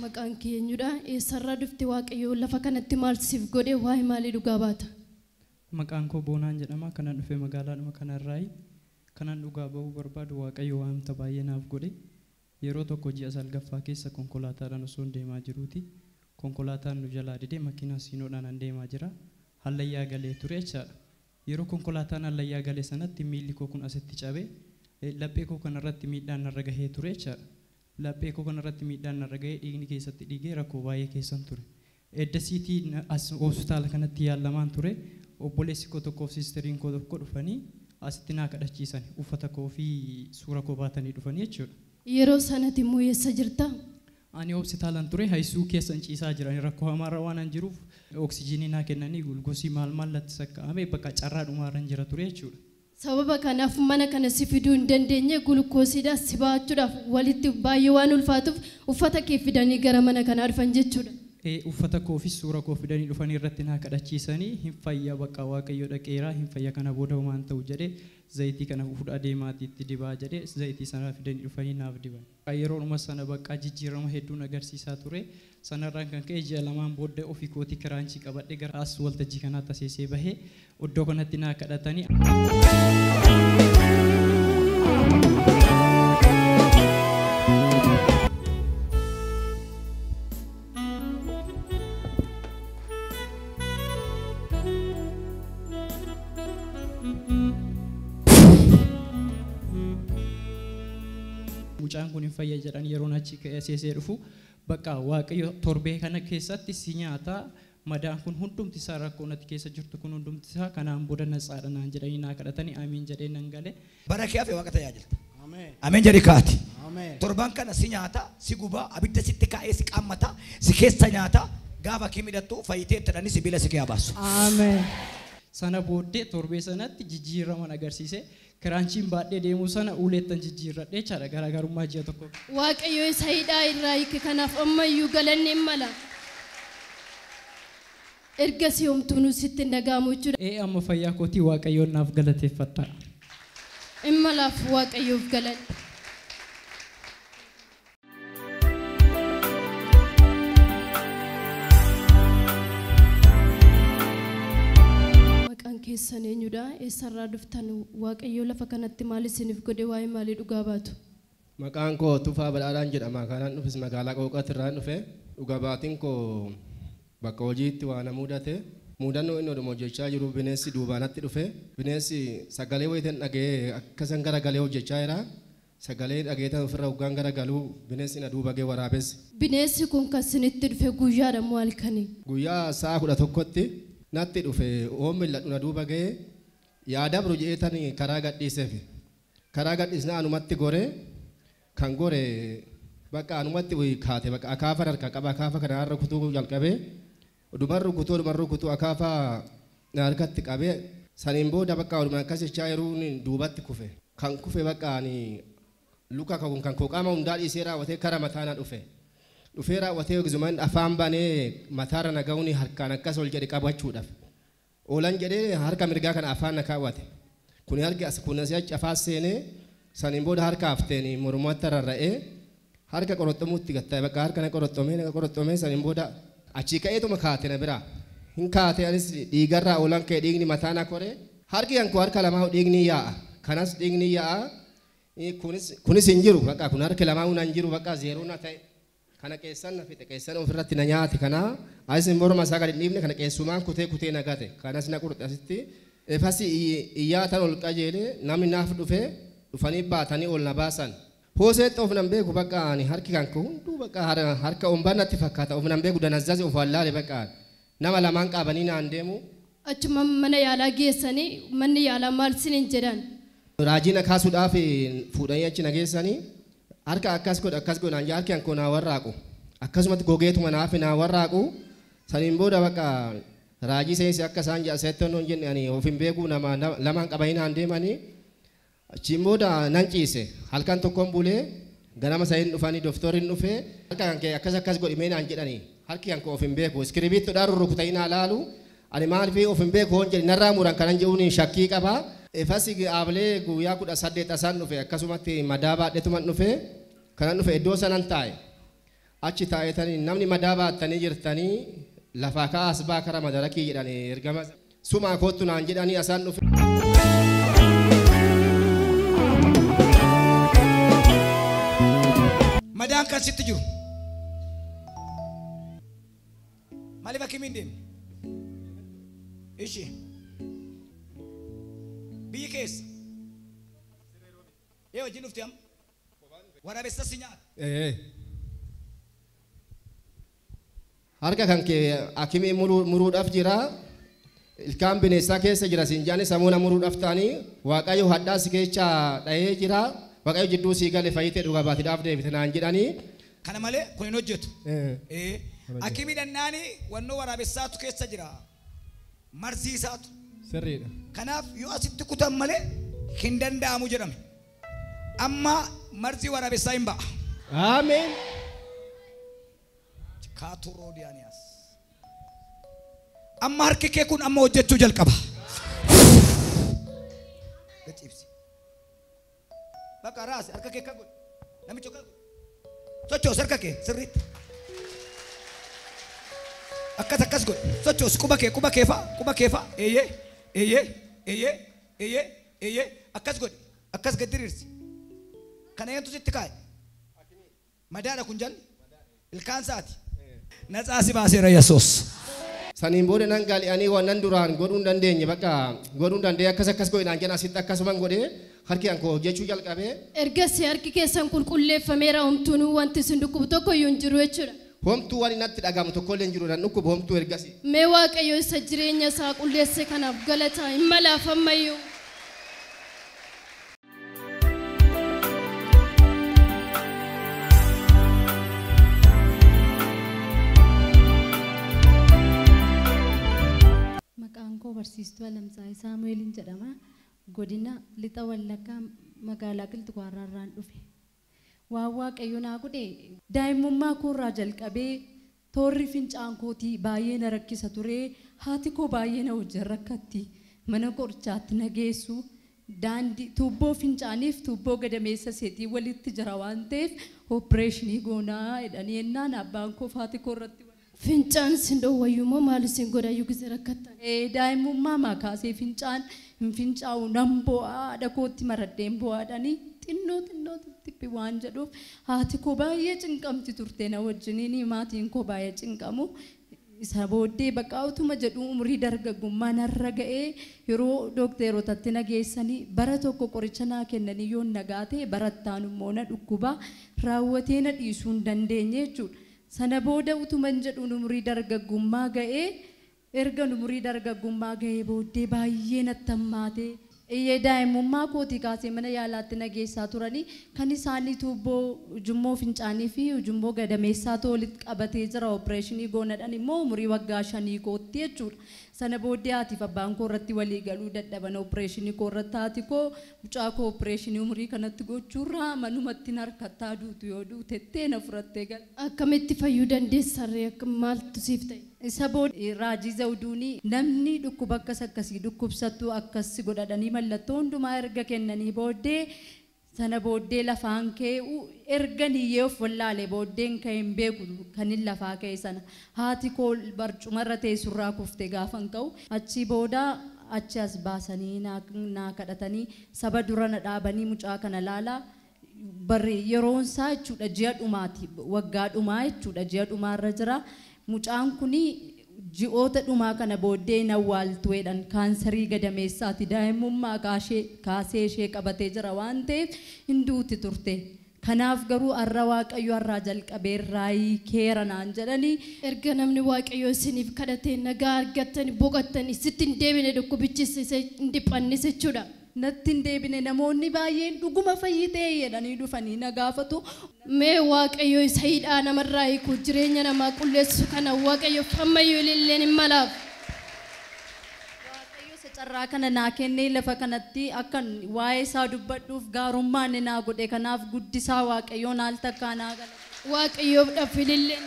Maqaan kee eenyudha? Eessarraa dhufte? Waaqayyo lafa kanatti maal siif godhe? Waa'ee maalii dhugaa baata? Maqaan koo Boonaan jedhama. Kanan dhufe magaalaadhuma kanarraayi. Kanan dhugaa ba'uu barbaadu Waaqayyo waanta baay'ee naaf godhe. Yeroo tokko ji'a salgaffaa keessa konkolaataadhaan osoo deemaa jiruuti. Konkolaataan nu jalaa didee makiinaa siinoodhaan an deemaa jira. Hallayyaa galee ture jechaadha. Yeroo konkolaataan hallayyaa galee sanatti miilli koo kun asitti cabee laphee koo kanarratti miidhaan narra gahee ture jechaadha. Laphee koo kanarratti miidhaan narra gahee dhiigni keessatti dhiigee rakkoo baay'ee keessan ture. Eddasiitii as hospitaala kanatti yaalamaan ture. Obboleessi koo tokkoof siistariin koo tokko dhufanii asitti naa kadhachiisan. Uffata koo fi suura koo baatanii dhufanii jechuudha. Yeroo sanatti immoo eessa jirta? Ani hospitaalaan ture, haysuu keessan ciisaa jiran rakkoo hamaarra waan an jiruuf oksijiinii naa kennanii gulgoosii maal maal latti sakka'ame bakka carraa dhumaarran jira ture jechuudha. Sababa kanaaf mana kana si fiduu hin dandeenye, gulukoosiidhaas si baachuudhaaf walitti baay'ee waan ulfaatuuf uffata kee fidanii gara mana kanaa dhufan jechuudha. Uffata koo fi suura koo fidanii dhufanii irratti naa kadhachiisanii hin fayya bakka Waaqayyo dhaqeeraa hin fayya kana booda homaan ta'u jedhee zayitii kana fuudhaa deemaatii itti dibaa jedhee zayitii sana fidanii dhufanii naaf diban. Yeroodhuma sana bakka jijjiirama hedduun agarsiisaa ture. Sanarraan kan ka'e ji'a lamaan booddee ofii kootii kiraanchii qabadhee gara as waltajjii kanaatti aseesee bahee iddoo kanatti naa kadhatanii. Mucaan kun hin fayya jedhan yeroon achi ka'ee aseesee dhufu bakka Waaqayyo torbee kana keessatti si nyaata madaan kun hundumti isaa rakkoo natti keessa jirtu kun hundumti isaa kanaan booda natsaadha naan jedhanii naa kadhatanii amiin jedhee nan gale. Bara kee hafe Waaqa tajaajilta. Ameen jedhi kaati. Torban kana si nyaata, si gubaa, abidda sitti kaa'ee si qaammata, si keessa nyaata, gaafa kee midhattu fayyitee itti sibiila si kee baasu. Ameen. Sana booddee torbee sanatti jijjiiraman agarsiise. Kiraanchiin baadhee deemuu sana uleettan jijjiirradhee jechaadha garaagarummaa ji'a tokko. Waaqayyo isa hidhaa irraa hiike kanaaf ammayyuu galanni hin mala. Ergasii homtuu nu sitti hin dhaga'amu jechuudha. Amma fayyaa kootii Waaqayyoon naaf galateeffadha. Hin malaaf Waaqayyoof galanni. Maqaan keessan eenyudha? Eessarraa dhuftan? Waaqayyo lafa kanatti maal isiniif godhe? Waa'ee maalii dhugaa baatu? Maqaan koo Tufaa Badhaadhaan jedhama. Kanaan dhufes magaalaa Qooqaatti irraan dhufe. Dhugaa baatiin koo bakka hojiitti waa na mudate. Mudannoo inni oduma hojjechaa jiru bineensi duubaanatti dhufe. Bineensi sagalee wayiitiin dhaga'ee akkasan garagalee hojjechaa jira. Sagalee dhageetan ofirra hoggaan garagaluu bineensi na duuba ga'ee waraabessi. Bineensi kun kan isinitti dhufe guyyaadha moo halkanii? Guyyaa sa'a 11tti natti dhufe oon mil'adhu na duuba ga'ee yaada biru jedheetan karaa gadhiiseef. Karaa gadhiisnaa anumatti goree kan gore bakka anumatti kaate bakka akaafa harka qaba akaafa kana har'a kutuu jalqabee odumarru kutuu odumarru kutuu akaafa harkatti qabee saniin booda bakka oduma akkas jechaa yeroon duubatti kufe. Kan kufe bakka ani luka kan koo qaama hundaa dhiisee raawwatee kara mataa na dhufe. Dhufee raawwatee ogzumaan afaan banee mataarra na ga'uun harkaan akkas ol jedhe qabachuudhaaf. Oolan jedhee harka mirgaa kana afaan na kaawwate. Kuni harki as kun asii achi afaan seenee saniin booda harka hafteen mormatti rarra'ee harka qoroxxamuutti gatta'e bakka harka na qoroxxamee na qoroxxamee saniin booda achii ka'eetuma kaate na biraa. Hin kaate anis dhiigarraa oolan ka'e dhiigni mataa na koree harki kan koo harka lamaa dhiigni yaa'a. Kanas dhiigni yaa'a. Kunis hin jiru bakka kun harki lamaa hin jiru bakka zeeroo na ta'e. Kana keessan na fixe keessan ofirratti na nyaate kana anis morma isaa gadi dhiibne kana keessumaan kutee kutee na gate kanas na qurxe asitti efasi iyyaatan ol qajeele namni naaf dhufe dhufanii baatanii ol na baasan. Hooseetti of nan beeku bakka ani harki kan koo hunduu bakka harka ombaan natti fakkaata of nan beeku danazzaze of wallaale bakka nama lamaan qabanii naan deemu. Achuma mana yaalaa geessanii manni yaalaa maal siniin jedhan? Raajii na kaasuudhaaf fuudhanii achi na geessanii harka akkas godhe akkas godhe naan harki kan koo naa warraaqu akkasumatti gogeetuma naaf naa warraaqu saniin booda bakka raajii seensi akka isaan jedhan seetti hin jenne ani of hin beeku nama lamaan qabanii naan deemanii achiin booda nan ciise halkan tokkoon bulee ganama sayin dhufanii dooftoriin dhufee harka kan kee akkas akkas godhi mee naan jedhanii harki kan koo of hin beeku iskiribiittoodhaan rurrukutanii naa laalu ani maaliif of hin beeku hoon jedhi narraa muran kanan jedhuun shakkii qaba. Efasi aabilee guyyaa 18 asaan dhufe akkasumatti madaa baadheetuman dhufe kanan dhufe iddoo sanan taa'e. Achi taa'etanii namni madaa baattanii jirtanii lafaa ka'aa as baa karaa madarakii jedhanii ergama sumaa kottu naan jedhanii asaan dhufe. Madaan kan sitti jiru. Maaliif akkamiin deemne? Ishi. Biyyi keessa. Ee wajjin dhufte amma? Waraabessa si nyaata. Harka kan kee akimii muruudhaaf jira. Ilkaan bineensaa keessa jira siin jaani samuuna muruudhaaf ta'anii Waaqayyo hadhaa si keessa dhahee jira. Waaqayyo jidduu sii gale fayyitee dhugaa baatiidhaaf deebite naan jedhanii. Kana malee kun hin hojjetu. Akimii dhannaanii wannoo waraabessaatu keessa jira. Marsiisaatu. Sirriidha. Kanaaf yoo asitti kutan malee hin danda'amu jedhame. Amma marzii waraabessaa hin ba'a. Ameen. Kaaturoodiyaaniyaas. Amma harki kee kun amma hojjechuu jalqaba. Gachiibsi. Bakka raasi harka kee akka godhi. Namicha akka godhi. Sochoos harka kee sirriitti. Akkas akkas godhi. Sochoos quba kee fa'a quba kee fa'a. Eeyyee eeyyee eeyyee eeyyee eeyyee akkas godhi. Akkas gad diriirsi. Kana eenyutu sitti kaa'e? Madaadha kun jalli. Ilkaan isaati. Natsaa si baaseera Yesuus. Saniin booda nan gaali'anii waan nan duraan godhuu hin dandeenye bakka godhuu hin dandeenye akkas akkas godhe naan jedhan asitti akkasuman godhee harki kan koo hojjechuu jalqabee. Ergasii harki keessan qulqulleeffameera homtuun wanti isin dhukkubu tokko iyyuu hin jiru jechuudha. Homtuu waan natti dhagahamu tokko illee hin jiru nan dhukkubu homtuu ergasii. Mee Waaqayyo isa jireenya isaa qulleesse kanaaf galataa hin malaaf ammayyuu. Maqaan koo barsiistuu Alamtsaayii Saamu'eeliin jedhama. Godina Lixa Wallaggaa magaalaa Qilxukaarraarraan dhufe. Waan Waaqayyo naa godhe daa'imummaa koorraa jalqabee toorri fincaan kootii baay'ee na rakkisa ture. Haati koo baay'ee na wajjin rakkatti. Mana qorichaatti na geessu. Daandii tuubboo fincaaniif tuubboo gadameessa seetii walitti jira waan ta'eef opereeshinii goonaa jedhanii ennaan abbaan koo haati koo irratti. Fincaan isin dhoowwayyuu moo maal isin godhayyuu gisee rakkattan? Daa'imummaa maa kaasee fincaan hin fincaa'u nan bo'aa haadha kootti maraddeen bo'aadhanii xinnoo xinnoo xixxiphi waan jedhuuf haati koo baay'ee cinqamti turte na wajjiniin maatiin koo baay'ee cinqamu. Isa booddee bakka utuma jedhu umurii dargaggummaa narra ga'ee yeroo dookteerotatti na geessanii bara tokko qoricha naa kennanii yoo nagaa ta'e barattaan immoo na dhukkuba raawwatee na dhiisuu hin dandeenye jechuudha. Sana booda utuman jedhuun umurii dargaggummaa ga'ee erga umurii dargaggummaa ga'ee booddee baay'ee natti hammaate. Iyyee daa'imummaa kootii kaasee mana yaalaatti na geessaa turanii kan isaanii tuubboo ujummoo fincaanii fi ujummoo gadameessaatu walitti qabatee jira opereeshinii goonadhaan immoo umurii waggaa 5 kootti jechuudha. Sana booddee haatiif abbaan koo irratti walii galuu dadhaban opereeshinii koo irratti haati koo mucaa koo opereeshinii umurii kanatti gochuurraa manumatti harkattaa duutu yoo duutettee na furattee galte. Akkamitti fayyuu dandeessarree akka maaltu siif ta'e? Isa booda Raajii Zawuduunii namni dhukkuba akkas akkasii dhukkubsattu akkas godhadhanii mallattoo hundumaa erga kennanii booddee sana booddee lafaan ka'u erga niyyee of wallaale booddeen ka'e hin beeku kan hin lafaa ka'e sana haati koo barcumarra teessurraa kufte gaafan ka'u achi booda achi as baasanii naa kadhatanii saba dura na dhaabanii mucaa kana laalaa barri yeroon isaa jechuudha ji'a dhumaati waggaa dhumaa jechuudha ji'a dhumaarra jira. Mucaan kuni ji'oota dhumaa kana booddee hin awwaaltu jedhan kaansarii gadameessaati daa'imummaa kaasee ishee qabatee jira waan ta'eef hin duuti turte. Kanaaf garuu har'a Waaqayyo har'aa jalqabee raayii keera naan jedhanii. Erga namni Waaqayyo isiniif kadhatee nagaa argattanii boqottanii sitti hin deebine dhukkubichi hin dhiphannis jechuudha. Natti hin deebine namoonni baay'een dhuguma fayyitee jedhanii dhufanii na gaafatu. Mee Waaqayyo isa hidhaa namarraa hiiku jireenya namaa qulleessu kana Waaqayyo ammayyuu ililleen hin malaaf. Waaqayyo isa carraa kana naa kennee lafa kanatti akkan waa'ee isaa dubbadhuuf gaarummaa inni naa godhe kanaaf guddisaa Waaqayyoon al takkaa naa galata. Waaqayyoodhaaf ililleen.